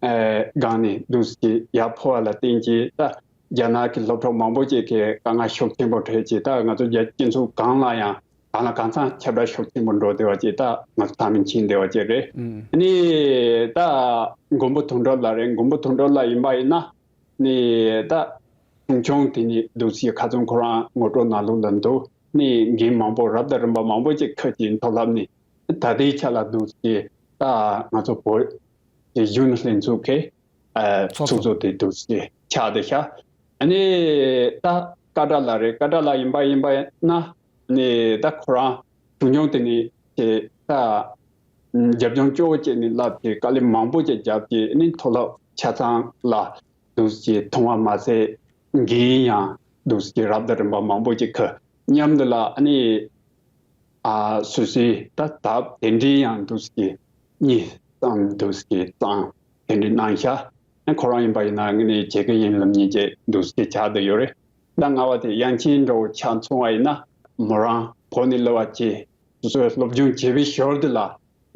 ཨ་སྒང་ནས་འདུག་སེ་ཡར་འཕོ་བ་ལ་བརྟེན་གྱིས་ད་རྒྱ་ནག་གི་སློབ་གྲོགས་མང་པོ་ཅིག་གིས་དཀའ་ངལ་ཤུགས་ཆེན་པོ་འཕྲད་ཀྱིས་ད་ང་ཚོ་རྒྱལ་སྤྱི་ཚོགས་སྒང་ལ་ཡང་གང་ལ་གང་འཚམ་ཁྱབ་བསྒྲགས་ཤུགས་ཆེན་པོ་འགྲོ་བསྡད་པ་ཅིག་ད་ང་ཚོ་ཐག་མི་ཆོད་བསྡད་པ་ཅིག་རེད། ཨ་ནི་ད་མགོན་པོ་དོན་གྲུབ་ལགས་རེད། མགོན་པོ་དོན་གྲུབ་ལགས་ཡིན་པ་ཡིན་ན་ནི་ད་གྲོང་ཆུང་དེ་ནི་འདུག་སེ་ཁ་ཚོན་ཁོ་རང་ངོ་སྤྲོད་ནང་ལོགས་ལ་འདུག་ནི་འགན་མང་པོ་རབ་དང་རིམ་པ་མང་པོ་ཅིག་ཁུར་གྱིས་མཐོ་སློབ་ནས་ད་ལྟའི་ཆ་ལ་འདུག་སེ་ད་ང་ཚོ་བོད་ཀྱི་གཞོན་ནུ་ལྷན་ཚོགས་ཀྱི་ཨ་ཚོགས་ཚོགས་གཙོ་དེ་འདུག་སེ་ཆགས་བསྡད་ཤག་ཨ་ནི་ད་ཀ་ཏྲ་ལགས་རེད། ཀ་ཏྲ་ལགས་ཡིན་པ་ཡིན་པ་ན་ནི་ད་ཁོ་རང་གྲོང་ཆུང་དེ་ནས་ཀྱི་ད་རྒྱབ་ལྗོངས་སྐྱོ་བོ་བྱས་ནས་ལབ་ཀྱི་དཀའ་ལས་མང་པོ་ཅིག་བརྒྱབ་ཀྱི་ནི་མཐོ་སློབ་ཆ་ཚང་ལ་འདུག་སེ་མཐོང་བ་མ་ཟད་འགན་ཡང་འདུག་སེ་རབ་དང་རིམ་པ་མང་པོ་ཅིག་ཁུར། མཉམ་དུ་ལ་ཨ་ནི་ཨ་སོ་སོའི་ད་དེབ་དེ་འདྲའི་ཡང་འདུག་སེ་གཉིས་ཙམ་འདུག་སེ་བརྩམས་དེ་འདྲའི་གནང་ཤག་ཨ་ཁོ་རང་ཡིན་པ་ཡིན་ན་ངས་ནི་བྱེད་ཀྱི་ཡིན་ལབ་མཁན་ཅིག་འདུག་སེ་ཆགས་བསྡད་ཡོད་རེད། ད་ལྔ་པ་དེ་དབྱངས་ཅན་འདྲ་བོ་ཆ་མཚོན་པ་ཡིན་ན་མོ་རང་བོད་ནས་སླེབས་པ་བྱས། སོ་སོའི་སློབ་སྦྱོང་བྱས་པའི་ཞོར་དུ་ལ་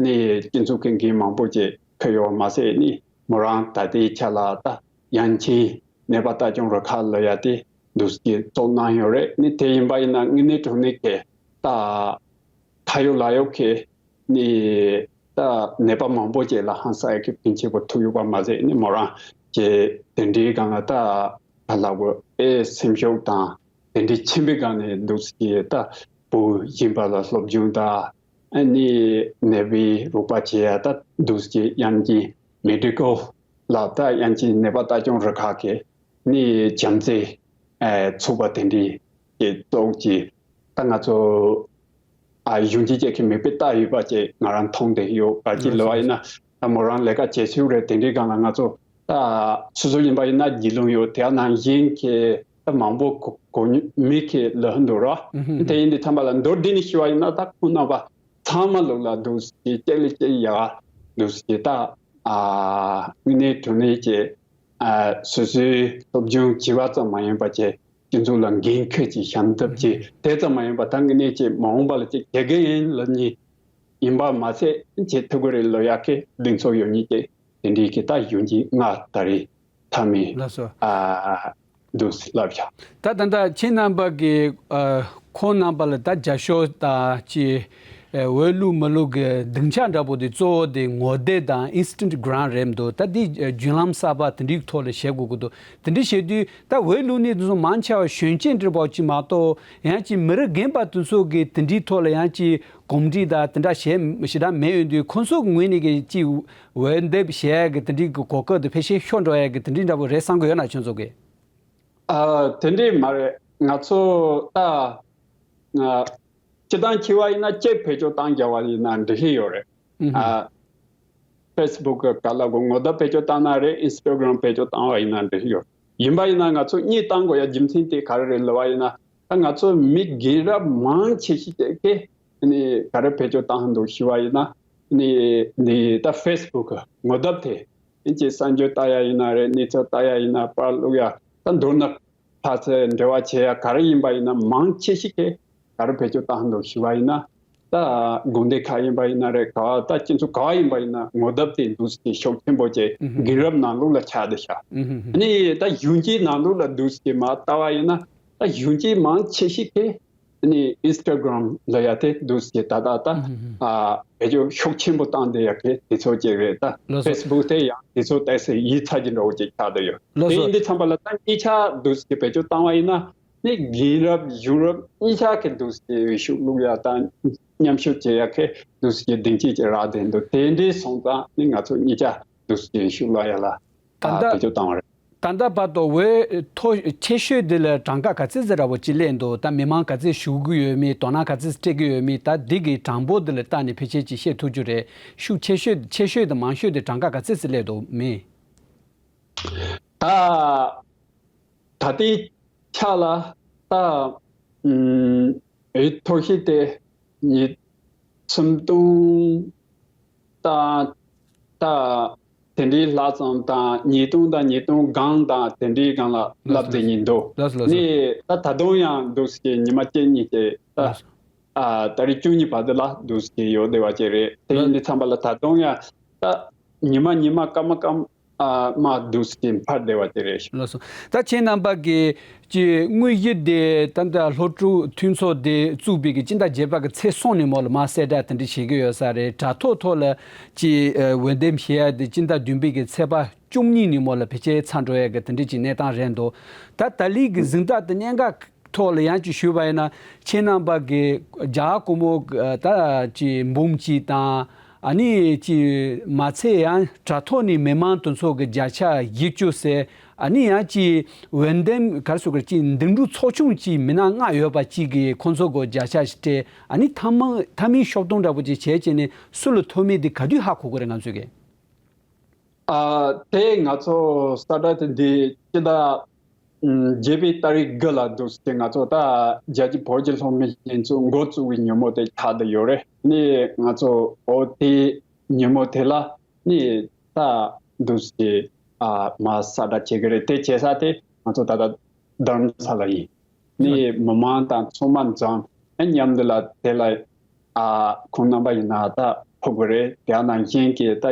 ནི་སྤྱི་ཚོགས་ཀྱི་འགན་མང་པོ་ཅིག་ཁུར་ཡོད་པ་མ་ཟད་ནི་མོ་རང་ད་ལྟའི་ཆ་ལ་ད་དབྱངས་ཅན་ནད་པ་ལྟ་སྐྱོང་རུ་ཁག་ལ་ཡ་དེ་འདུག་སེ་བཙུགས་གནང་ཡོད་རེད། ནི་དེ་ཡིན་པ་ཡིན་ན་དངོས་གནས་དྲང་གནས་ཀྱི་ད་ཁ་ཡོད་ལག་ཡོད་ཀྱི་ནི་ད་ནད་པ་མང་པོ་ཅིག་ལ་ཧང་སང་ཡག་གི་ཕན་ཆེན་པོ་ཐུག་ཡོད་པ་མ་ཟད་ནི་མོ་རང་གི་དེ་འདྲའི་སྒང་ལ་ད་ག་ལབ་དགོས་ཨེ་སེམས་ཤུགས་དང་དེ་འདྲའི་ཆེན་པོའི་སྒང་ནས་འདུག་སེ་ད་བུ་གཞན་པ་ལ་སློབ་སྦྱོང་དང་ཨ་ནི་ནད་པའི་རོགས་པ་བྱེད་ཡ་ད་འདུག་སེ་དབྱངས་ཅན་མེ་ཌི་ཀལ་ལ་ད་དབྱངས་ཅན་ནད་པ་ལྟ་སྐྱོང་རུ་ཁག་གི་ནི་བྱམས་བརྩེ་ཨ་ཚོགས་པ་དེ་འདྲའི་གི་ཐོག་གི་ད་ང་ཚོ་ཨ་གཞོན་སྐྱེས་ཅིག་གི་མིག་དཔེ་ལྟ་ཡོད་པ་ཅིག་ང་རང་མཐོང་བསྡད་ཡོད། ག་ཅི་ལབ་པ་ཡིན་ན་ད་མོ་རང་ལས་ཀ་བྱེད་ཤུགས་རེད། དེ་འདྲའི་སྒང་ལ་ང་ཚོ་ད་སོ་སོ་ཡིན་པ་ཡིན་ན་རྒྱུས་ལོན་ཡོད། དེ་ནང་བཞིན་གྱི་ད་མང་པོ་གོ་གོ་མི་གི་ལབ་འདུག་ར། དེ་ཡིན་དུས་ཙམ་པ་ལ་མདོར་བསྡུས་ནས་ཞུ་བ་ཡིན་ན་ད་ཁོང་རྣམ་པ་ཚང་མ་ལོག་ལ་འདུག་སེ་གཅིག་ལས་གཅིག་ཡག་འདུག་སེ་ད་ཨ་དངོས་གནས་དྲང་གནས་ཀྱི་ཨ་སོ་སོའི་སློབ་སྦྱོང་བྱས་པ་ཙམ་མ་ཡིན་པ་བྱས་སྤྱི་ཚོགས་ལ་འགན་འཁུར་གྱི་ཞབས་འདེགས་ཀྱི་དེ་ཙམ་མ་ཡིན་པ་ད་དངོས་གནས་ཀྱི་མ་འོངས་པ་ལ་ཅིག་བྱེད་ཀྱི་ཡིན་ལབ་མཁན་ཡིན་པ་མ་ཟད་བྱེད་ཐུབ་ཀྱི་རེད་ལབ་ཡག་གི་གདེང་ཚོད་ཡོད་མཁན་ཅིག་དེ་འདྲའི་གི་ད་གཞོན་སྐྱེས་ལྔ་ད་རེས་མཐའ་མའི་ལགས་སོ། ཨ་འདུག་སེ་ལབ་བཞག་ད་ད་ལྟ་ཁྱེད་རྣམ་པ་གི་ཨ་ཁོང་རྣམ་པ་ལ་ད་རྒྱབ་སྐྱོར་དང་ཅི་ཨ་འོས་བླུགས་མི་བླུགས་ཀྱི་སྡིངས་ཆ་འདྲ་པོ་དེ་གཙོ་བོ་དེ་ངོ་དེབ་དང་ཨིན་སི་ཊན་གྷི་རན་ཊི་རེད་འདུག་ད་འདི་ཨ་བརྒྱུད་ལམ་གསར་པ་དེ་འདྲའི་ཐོག་ལ་བྱེད་དགོས་ཀྱི་འདུག་དེ་འདྲ་བྱེད་དུས་ད་འོས་བླུགས་མཁན་དེ་ཚོ་མང་ཆེ་བ་གཞོན་སྐྱེས་འདྲ་པོ་ཅིག་མ་གཏོགས་ཡང་ཅིག་མི་རབས་རྒན་པ་དེ་ཚོ་གི་དེ་འདྲའི་ཐོག་ལ་ཡང་ཅིག་གོམས་འདྲིས་དང་དེ་འདྲ་བྱེད་ཞེ་དྲག་མེད་ཡོང་དུས་ཁོང་ཚོ་གི་ངོས་ནས་གི་ཅིག་འོས་འདེམས་བྱེད་ཡག་གི་དེ་འདྲའི་གི་གོ་སྐབས་དེ་ཕལ་ཆེར་ཤོར་འགྲོ་ཡག་གི་དེ་འདྲའི་འདྲ་པོ་རེད་བསམ་གི་ཡོད་ན་ཁྱོད་ཚོ་གི། ཨ་དེ་འདྲས་མ་རེད། ང་ཚོ་ད་ང་སྤྱི་བཏང་འཁྱེར་བ་ཡིན་ན་གཅིག་བེད་སྤྱོད་བཏང་རྒྱག་པ་ཡིན་ན་འགྲིག་གི་ཡོད་རེད། ཨ་ཕེ་སི་བུག་གི་ག་ལ་གོ་ངོ་དེབ་བེད་སྤྱོད་བཏང་ན་རེད། ཨིན་སི་ཊ་གྷི་རམ་བེད་སྤྱོད་བཏང་བ་ཡིན་ན་འགྲིག་གི་ཡོད། ཡིན་པ་ཡིན་ན་ང་ཚོ་གཉིས་བཏང་དགོས་ཡ་རྒྱུ་མཚན་དེ་ག་རེ་རེད་ལབ་པ་ཡིན་ན་ད་ང་ཚོ་མི་རྒན་རབས་མང་ཆེ་ཤོས་དེ་གས་ནི་ག་རེ་བེད་སྤྱོད་བཏང་འདུག་ཞུ་བ་ཡིན་ན་ནི་ནི་ད་ཕེ་སི་བུག་གི་ངོ་དེབ་དེ། ཨིན་ཅི་གསར་འགྱུར་ལྟ་ཡ་ཡིན་ན་རེད། གནས་ཚུལ་ལྟ་ཡ་ཡིན་ན་པར་བླུག་ཡ་ ད་མདོར་ན་ཕར་ཚུར་འབྲེལ་བ་བྱེད་ཡ་ག་རེ་ཡིན་པ་ཡིན་ན་མང་ཆེ་ཤོས་ཀྱིས་ག་རེ་བེད་སྤྱོད་བཏང་འདུག་ཞུ་བ་ཡིན་ན། ད་དགོན་སྡེ་ཁག་ཡིན་པ་ཡིན་ན་རེད། ག་བ་ད་སྤྱི་ཚོགས་ག་བ་ཡིན་པ་ཡིན་ན་ངོ་དེབ་དེ་འདུག་སེ་ཤུགས་ཆེན་པོ་བྱས་ཨུ་ཧུ། རྒན་རབས་ནང་ལོགས་ལ་ཆགས་བསྡད་ཤག་ཨུ་ཧུ་ཧུ། ཨ་ནི་ད་གཞོན་སྐྱེས་ནང་ལོགས་ལ་འདུག་སེ་མར་ལྟ་བ་ཡིན་ན་ད་གཞོན་སྐྱེས་མང་ཆེ་ཤོས་ཀྱིས་ཨ་ནི་ཨིན་སི་ཊ་གྷི་རམ་ལ་ཡ་དེ་འདུག་སེ་ད་ལྟ་ད་ཨུ་ཧུ་ཧུ། ཨ་བེད་སྤྱོད་ཤུགས་ཆེན་པོ་བཏང་བསྡད་ཡ་གི་དེ་ཚོ་ཅིག་རེད། ད་ལགས་སོ། ཕེ་སི་བུག་དེ་ཡང་དེ་ཚོ་ཏོག་ཙམ་ཡིད་ཚ་གི་འདྲ་བོ་ཅིག་ཆགས་བསྡད་ཡོད། ལགས་དེ་སོ། ཡིན་དུས་ཙམ་པ་ལ་ད་གཉིས་ཆ་འདུག་སེ་བེད་སྤྱོད་བཏང་བ་ཡིན་ན། ནི་རྒན་རབས་གཞོན་རབས་གཉིས་ཆ་གི་འདུག་སེ་ཤུགས་བླུག་ཡ་དང་མཉམ་ཞུགས་བྱེད་ཡ་གི་འདུག་སེ་སྡིངས་ཆ་ཅིག་རག་བསྡད་འདུག་དེ་འདྲའི་སོང་ཙང་ནི་ང་ཚོ་གཉིས་ཆ་འདུག་སེ་ཤུགས་བླུག་ཡ་ལ་ད་ལྟ་བེད་སྤྱོད་བཏང་བ་རེད། ད་ལྟ་བར་དུ་འོས་མཐོ་ཆེ་ཤོས་དེ་ལ་གྲངས་ཀ་ག་ཚོད་ཙམ་ར་བོ་ཅིག་སླེབས་འདུག་ད་མི་མང་ག་ཚོད་ཞུགས་ཀྱི་ཡོད་མེད། དོ་སྣང་ག་ཚོད་སྤྲད་ཀྱི་ཡོད་མེད། ད་འདི་གི་གྲངས་འབོར་དེ་ལ་བལྟས་ནས་ཕལ་ཆེར་ཅིག་བཤད་ཐུབ་རྒྱུ་རེད། ཤུགས་ཆེ་ཤོས་ཆེ་ཤོས་དང་མང་ཤོས་དེ་གྲངས་ཀ་ག་ཚོད་ཙམ་སླེབས་འདུག་མེད། ད་ད་ལྟའི་ཆ་ལ་ད་ཨུམ་འོས་མཐོ་ཤོས་དེ་ཉིས་སུམ་སྟོང་དང་ད་དེ་འདྲའི་ལྷག་ཙམ་དང་ཉིས་སྟོང་དང་ཉིས་སྟོང་སྒང་དང་དེ་འདྲའི་སྒང་ལ་ལབ་བསྡད་ཀྱི་འདུག་ལགས་སོ་ལགས་སོ། ནི་ད་ད་དུང་ཡང་འདུག་སེ་ཉི་མ་གཅིག་གཉིས་ཀྱི་ད་ལགས་སོ། ཨ་ཏ་རིག་བཅུ་གཉིས་བར་དུ་ལ་འདུག་སེ་ཡོད་བསྡད་པ་ཅིག་རེད། དེ་ཡིན་དུས་ཙམ་པ་ལ་ད་དུང་ཡང་ད་ཉི་མ་ཉི་མ་སྐར་མ་སྐར་མ་འདུག་སེ་འཕར་བསྡད་པ་དེ་རེད། ལགས་སོ། ད་ཁྱེད་རྣམ་པ་གི་ཀྱི་དངོས་གཞི་དེ་ད་ལྟ་སློབ་ཕྲུག་མཐུན་ཚོགས་དེ་བཙུགས་པའི་གི་སྤྱི་ཟླ་བརྒྱད་པ་གི་ཚེས་གསུམ་ནས་མོ་ལ་མ་གསལ་བསྒྲགས་དེ་འདྲ་བྱེད་ཀྱི་ཡོད་ས་རེད། དྲ་ཐོག་ཐོག་ལ་ཀྱི་འོས་འདེམས་བྱེད་ཡ་དེ་སྤྱི་ཟླ་བདུན་པའི་གི་ཚེས་པ་བཅུ་གཉིས་ནས་མོ་ལ་ཕལ་ཆེར་ཚར་འགྲོ་ཡ་གི་དེ་འདྲ་ཅིག་གནས་སྟངས་རེད་འདུག་ད་ད་ལིག་གི་གཟེངས་རྟགས་དེ་གནད་འགག་ཐོག་ལ་ཡང་ཅིག་ཞུས་པ་ཡིན་ན། ཁྱེད་རྣམ་པ་གི་རྒྱ་གར་སྒོར་མོ་ད་ཅིག་འབུམ་གཅིག་དང་ཨ་ནི་ཅིག་མ་ཚད་ཡང་དྲ་ཐོག་ནས་མི་མང་དེ་ཚོ་གི་བརྒྱ་ཆ་བཞི་བཅུ་ཟེར། ཨ་ནི་ཡང་ཅིག་འོས་འདེམས་ག་རེ་ཟེར་དགོས་རེད། ཅིག་འདེམས་སྒྲུག་ཚོགས་ཆུང་ཅིག་མི་སྣ་ལྔ་ཡོད་པ་ཅིག་གིས་ཁོང་ཚོ་གི་བརྒྱ་ཆ་ཞིག་སྤྲད། ཨ་ནི་མཐའ་མ་མཐའ་མའི་ཤོག་སྟོང་འདྲ་པོ་ཅིག་བྱས་བྱས་ནས་སུ་ལ་ཐོབ་མིན་དེ་ག་དུས་ཧ་གོ་གི་རེད་ང་ཚོ་གི། ཨ་དེ་ང་ཚོ་གསལ་བསྒྲགས་དེ་འདི་སྤྱི་ཟླ་ཨམ་བརྒྱད་པའི་ཏ་རིག་དགུ་ལ་འདུག་སེ་ང་ཚོ་ད་རྒྱལ་སྤྱིའི་བོད་ཀྱི་སློབ་མའི་ལྷན་ཚོགས་འགོ་བཙུགས་པའི་ཉིན་མོ་དེ་ཆགས་བསྡད་ཡོད་རེད། ནི་ང་ཚོ་འོ་དེ་ཉིན་མོ་དེ་ལ་ནི་ད་འདུག་སེ་ཨ་མར་གསལ་བསྒྲགས་བྱེད་ཀྱི་རེད། དེ་བྱེད་ས་དེ་ང་ཚོ་ད་ལྟ་རྡ་རམ་ས་ལ་ཡིན། ནི་མི་མང་དང་ཚང་མ་འཛོམས་ཨ་མཉམ་དུ་ལ་དེ་ལ་ཨ་ཁོང་རྣམ་པ་ཡིན་ན་ད་ཕོག་གི་རེད། དེ་ནང་བཞིན་གྱི་ད་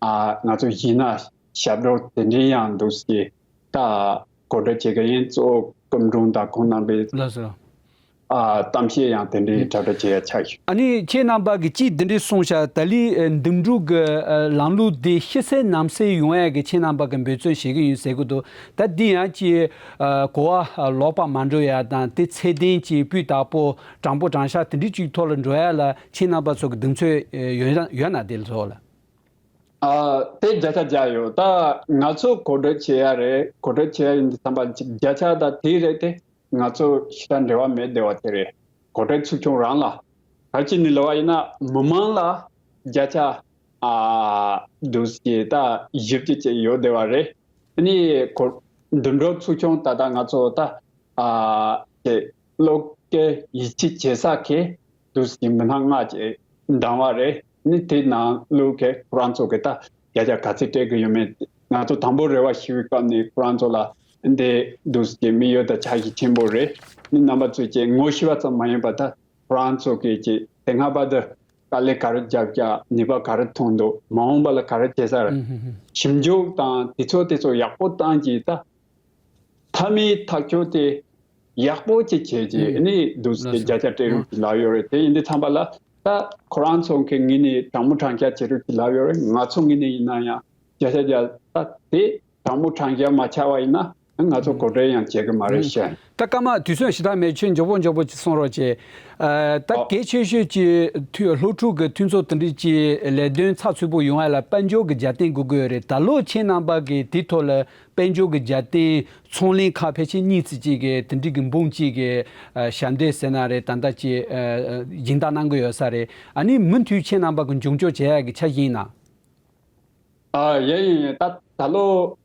ཨ་ང་ཚོ་ཡིན་ན་ཞབས་བྲོ་དེ་འདྲའི་ཡང་འདུག་སེ་ད་གོ་སྒྲིག་བྱེད་ཀྱི་ཡིན། གཙོ་བོ་སྐུ་མགྲོན་དང་ཁོང་རྣམ་པའི་ལགས་སོ། ཨ་གཏམ་བཤད་ཡང་དེ་འདྲའི་གྲ་སྒྲིག་བྱེད་ཡ་ཆགས་ཡོད། ཨ་ནི་ཁྱེད་རྣམ་པ་གིས་ཅིག་འདི་འདྲའི་གསུངས་ཤག་ད་ལི་ཨ་འདེམས་སྒྲུག་གི་ཨ་ལམ་ལུགས་འདི་ཕྱི་གསལ་ནང་གསལ་ཡོང་ཡ་གི་ཁྱེད་རྣམ་པ་གིས་འབད་བརྩོན་བྱེད་ཀྱི་ཡིན་ཟེར་གི་འདུག་ད་འདི་ཡང་ཅིག་ཨ་གོ་བ་ཨ་ལོག་པ་མ་འགྲོ་ཡ་དང་དེ་ཚད་ལྡན་གྱི་སྤུས་དག་པོ་དྲང་པོ་དྲང་བཞག་དེ་འདྲའི་ཅིག་ཐོག་ལ་འགྲོ་ཡ་ལ་ཁྱེད་རྣམ་པ་ཚོ་གི་གདེང་ཚོད་ཨ་ཡོད་ན་ཡོད་ན་དེ་ལ་ཚོགས་ལ། ཨ་དེ་བརྒྱ་ཆ་བརྒྱ་ཡོད། ད་ང་ཚོ་གོ་སྒྲིག་བྱེད་ཡ་རེད། གོ་སྒྲིག་བྱེད་ཡ་ཡིན་དུས་ཙམ་པ་བརྒྱ་ཆ་ད་དེ་རེད་དེ། ང་ཚོ་ཕྱི་དང་འབྲེལ་བ་མེད་བསྡད་པ་དེ་རེད། གོ་སྒྲིག་ཚོགས་ཆུང་རང་ལ་ག་ཅི་ནི་ལབ་པ་ཡིན་ན་མི་མང་ལ་བརྒྱ་ཆ་ཨ་འདུག་སེ་ད་བཞི་བཅུ་ཅིག་ཡོད་བསྡད་པ་རེད། ཨ་ནི་གོ་འདེམས་སྒྲུག་ཚོགས་ཆུང་ད་ལྟ་ང་ཚོ་ད་ཨ་དེ་བློ་འགེལ་ཡིད་ཆེས་བྱེད་ས་གི་འདུག་སེ་མི་སྣ་ལྔ་ཅིག་འདང་བ་རེད། ཨ་ནི་དེ་ནང་ལོགས་གི་ཁོ་རང་ཚོ་གི་ད་བརྒྱ་ཆ་ག་ཚོད་སྤྲད་གི་ཡོད་མེད་ང་ཚོ་དང་པོ་རེ་བ་ཞུ་བའི་སྐབས་ནས་ཁོ་རང་ཚོ་ལ་འདི་འདུག་སེ་དམིགས་ཡུལ་དང་འཆར་གཞི་ཆེན་པོ་རེད། ནི་རྣམ་པ་ཚོས་ཀྱི་ངོ་ཤེས་པ་ཙམ་མ་ཡིན་པར་ད་ཁོ་རང་ཚོ་གི་ཀྱི་དེ་སྔ་བར་དུ་དཀའ་ལས་ག་རེ་བརྒྱབ་ཀྱང་ནུས་པ་ག་རེ་ཐོན་འདུག་མ་འོངས་པ་ལ་ག་རེ་བྱེད་ས་རེད། ཞིབ་འཇུག་དང་དེ་ཚོ་དེ་ཚོ་ཡག་པོ་བཏང་གི་ད་མཐའ་མའི་ཐག་གཅོད་དེ་ཡག་པོ་ཅིག་བྱས་རྗེས་ཨ་ནི་འདུག་སེ་བརྒྱ་ཆ་སྤྲད་རོགས་ཀྱི་ལབ་ཡོད་རེད། དེ་ཡིན་དུས་ཙམ་པ་ལ་ད་ཁོ་རང་ཚོ་གི་ངོས་ནས་དྲང་མོ་དྲང་བཞག་བྱེད་རོགས་ཀྱི་ལབ་ཡོད་རེད། ང་ཚོ་ངོས་ནས་ཡིན་ན་ཡང་བརྒྱ་ཆ་བརྒྱ་ད་དེ་དྲང་མོ་དྲང་བཞག་མ་ཆགས་པ་ཡིན་ན་ང་ཚོ་གོ་སྒྲིག་ཡང་བྱེད་གི་མ་རེད་ཤག་ད་སྐར་མ་དུས་ཚོད་ཞེ་དྲག་མེད། ཁྱོད་མགྱོགས་པོ་མགྱོགས་པོ་ཅིག་གསུང་རོགས་བྱེད། ཨ་ད་གལ་ཆེ་ཤོས་ཀྱི་མཐུ་སློབ་ཕྲུག་གི་མཐུན་ཚོགས་དེ་འདྲའི་ཀྱི་ལས་དོན་ཚགས་ཚུད་པོ་ཡོང་ཡ་ལ་དཔལ་འབྱོར་གྱི་རྒྱབ་རྟེན་དགོས་ཀྱི་ཡོད་རེད། ད་ལོ་ཁྱེད་རྣམ་པ་གི་དེའི་ཐོག་ལ་དཔལ་འབྱོར་གྱི་རྒྱབ་རྟེན་ཚོང་ལས་ཁག་ཕལ་ཆེར་གཉིས་ཙམ་ཅིག་གི་དེ་འདྲའི་གི་འབུམ་གཅིག་གི་ཨ་ཞབས་འདེགས་ཟེར་ན་རེད། ད་ལྟ་ཀྱི་ཨ་སྦྱིན་བདག་གནང་གི་ཡོད་ས་རེད། ཨ་ནི་མུ་མཐུད་ཁྱེད་རྣམ་པ་གི་མཇུག་སྐྱོང་བྱེད་ཡ་གི་འཆར་གཞི་ཡིན་ན། ཨ་ཡིན་ཡིན་ཡིན། ད་ད་ལོ་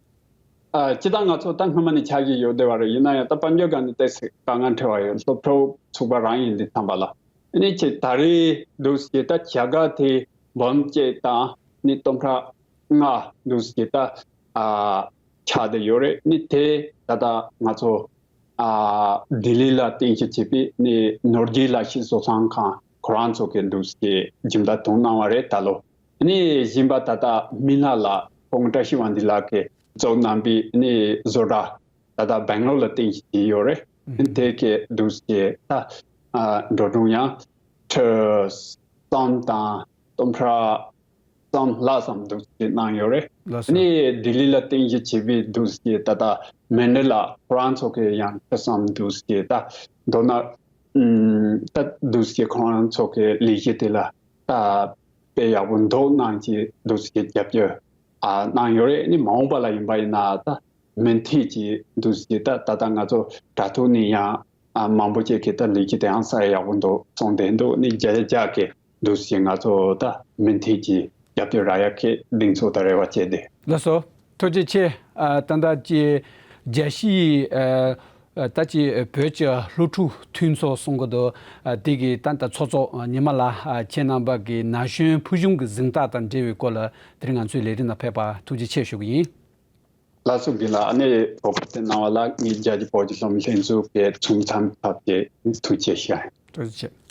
ཨ་སྤྱིར་བཏང་ང་ཚོ་ད་སྔོན་མ་ནས་འཆར་གཞི་ཡོད་བསྡད་པ་རེད། ཡིན་ན་ཡང་ད་དཔལ་འབྱོར་སྒང་ནས་ཏོག་ཙམ་དཀའ་ངལ་འཕྲད་པ་ཡོད། སློབ་ཕྲུག་ཚུགས་པ་རང་ཡིན་དུས་ཙམ་པ་ལ། ཨ་ནི་ཅིག་ད་རེས་འདུག་སེ་ད་བྱ་དགའ་དེ་འབུམ་གཅིག་དང་ནི་སྟོང་ཕྲག་ལྔ་འདུག་སེ་ད་ཨ་ ཆགས་བསྡད་ཡོད་རེད། ནི་དེ་ད་ལྟ་ང་ཚོ་ཨ་ལྡི་ལི་ལ་རྟེན་གཞི་བྱས་པའི་ནི་ནོར་གྱི་ལག་ཤེས་བཟོ་ཚོང་ཁང་ཁོ་རང་ཚོ་གི་འདུག་སེ་སྦྱིན་བདག་བཏང་གནང་བ་རེད་ད་ལོ། ནི་གཞན་པ་ད་ལྟ་མི་ལ་ལ་ཁོང་བཀྲ་ཤིས་དབང་འདུས་ལགས་ཀྱིས་བཟོ་གནང་པའི་ནི་བཟོ་གྲྭ་ད་ལྟ་སྦེང་ལོར་ལ་རྟེན་གཞི་བྱས་ཡོད་རེད། ཨུ་ཧུམ། དེ་གའི་འདུག་སེ་ད་ཨ་འགྲོ་གྲོན་ཡང་ཁྲི་གསུམ་དང་སྟོང་ཕྲག་གསུམ་ལྷག་ཙམ་འདུག་སེ་གནང་ཡོད་རེད། ལགས་སོ། ནི་ལྡི་ལི་ལ་རྟེན་གཞི་བྱས་པའི་འདུག་སེ་ད་ལྟ་མན་ཌི་ལ་ཁོ་རང་ཚོ་གི་ཡང་ཁྲི་གསུམ་འདུག་སེ་ད་མདོར་ན་ཨུམ་ད་འདུག་སེ་ཁོ་རང་ཚོ་གི་ལས་གཞི་དེ་ལ་ད་དཔེ་ཡག་པོ་འདུག་གནང་གི་འདུག་སེ་རྒྱབ་སྐྱོར་ཨ་གནང་ཡོད་རེད། ནི་མ་འོངས་པ་ལ་ཡིན་པ་ཡིན་ན་ད་མུ་མཐུད་ཀྱི་འདུག་སེ་ད་ད་ལྟ་ང་ཚོ་དྲ་ཐོག་ནས་ཡང་ཨ་མང་པོ་ཅིག་གིས་ད་ལས་ཀྱི་དེ་ཡང་ས་ཡག་པོ་འདུག་གསུངས་བསྡད་འདུག་ནི་རྒྱ་རྒྱ་གི་འདུག་སེ་ང་ཚོ་ད་མུ་མཐུད་ཀྱི་རྒྱབ་སྐྱོར་རག་ཡག་གི་གདེང་ཚོད་དང་རེ་བ་བྱས་ཏེ། ལགས་སོ། ཐུགས་རྗེ་ཆེ། ཨ་ད་ལྟ་ཀྱི་རྒྱལ་སྤྱིའི་ཨ་ཨ་ད་ཀྱི་བོད་ཀྱི་སློབ་ཕྲུག་མཐུན་ཚོགས་གསུང་གི་འདུག་ཨ་དེ་གི་ད་ལྟ་ཚོགས་གཙོ་ཉི་མ་ལགས་ཨ་ཁྱེད་རྣམ་པ་གི་ན་གཞོན་ཕུལ་བྱུང་གི་གཟེངས་རྟགས་དང་འབྲེལ་བའི་སྐོར་ལ་དེ་རིང་ང་ཚོའི་ལས་རིམ་ནང་ཕེབས་པ་ཐུགས་རྗེ་ཆེ་ཞུ་གི་ཡིན། ལགས་སོ། རྒན་ལགས་ཨ་ནི་གོ་སྐབས་དེ་གནང་བ་ལ་ངས་རྒྱ་རྒྱ་བོད་ཀྱི་སློབ་མ་ལྷན་ཚོགས་ཀྱི་ཚུམ་ཚམ་ཐབས་ཀྱི་ཐུགས་རྗེ་ཆེ་ཞུ། ཐུགས་རྗེ་ཆེ།